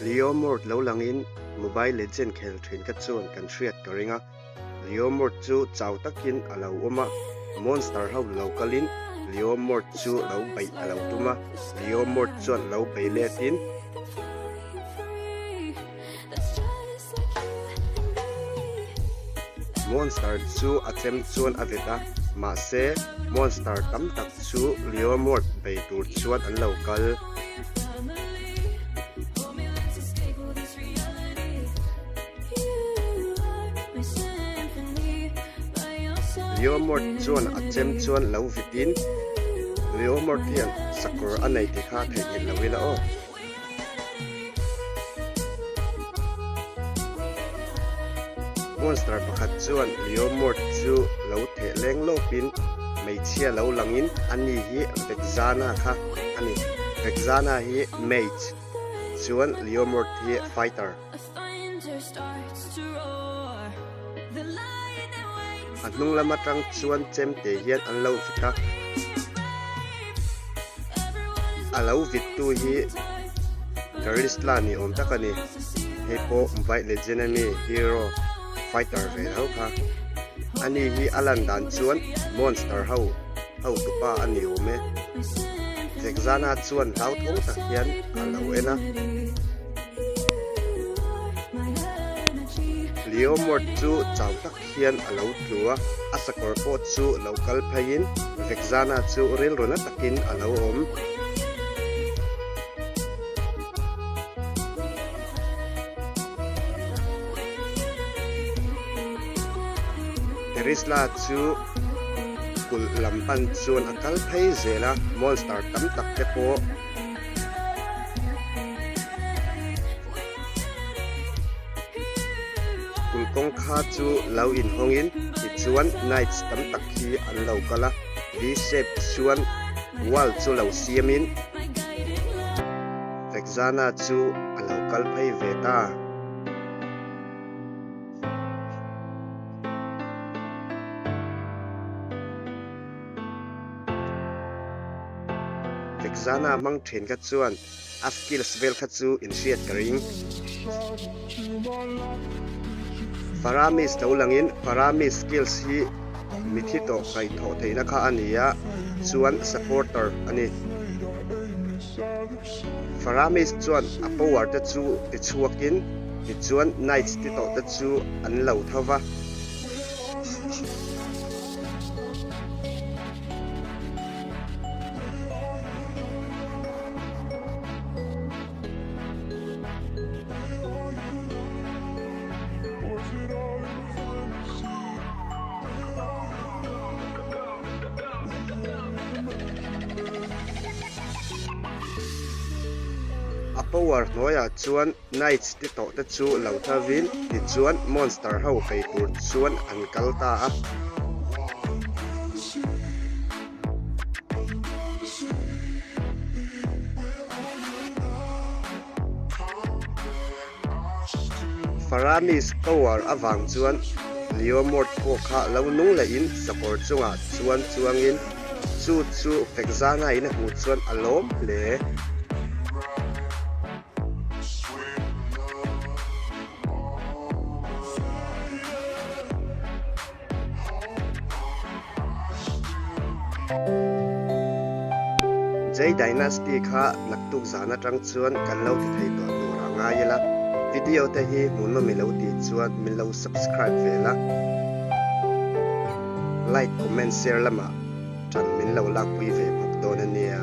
Leomord lo langin Mobile Legend khel thin kha chuan kan hriat ka ring a. Leomord chu chau takin a lo awm a, monster ho lo kalin Leomord chu lo beih a lo tum a, Leomord chuan lo bei letin. Monster chu a chem chuan a vet a, mahse monster tam tak chu Leomord bei tur chuan an lo kal. Leomord chuan a chem chuan lo vitin Leomord hian sakawr a nei tih kha theihnghilh lo ila aw. Monster pakhat chuan Leomord chu lo theh leng lawpin hmeichhia lo langin ani hi Vexana kha a ni. Vexana hi mage chuan Leomord hi fighter. A hnung lam atang chuan chemte hian an lo vit a, a lo vittu hi Karisla ni awm tak a ni, hei pawh Mobile Legend ami hero fighter ve tho kha, ani hi a lan dan chuan monster ho hotupa a ni awm e, Vexana chuan hlauthawng tak hian a lo en a. Leomord chu chau tak hian a lo tlu a, a sakawr pawh chu lo kal pheiin Vexana chu rilru na takin a lo awm. Terisla chu kulh lam pan chuan a kal phei zel a, monster tam tak te pawh. Kulh kawngkha chu lo inhawngin tichuan knights tam tak hi an lo kal a, V-shape chuan wall chu lo siamin Vexana chu a lo kal phei ve ta. Vexana hmang thin kha chuan a skills vel kha chu in hriat ka ring. Faramis lo langin Faramis skills hi mithi tawh kaihthawh theihna kha a ni a, chuan supporter a ni. Faramis chuan a power te chu tichhuakin tichuan knights ti tawh te chu an lo tho va. A power hnuaiah chuan Knights te tawh te chu lo thavin tichuan monster ho bei tur chuan an kal ta a. Faramis power avang chuan Leomord pawh kha lo nung lehin sakawr chungah chuan chuangin chu chu Vexana in a hmuh chuan a lawm hle. Jay Dynasty kha naktuk zan atang chuan kan lo ti thei tawh tur a ngai ila, video te hi hmuhnawm i lo tih chuan min lo subscribe ve la, like comment share lamah tan min lo lakpui ve bawk dawn a nia.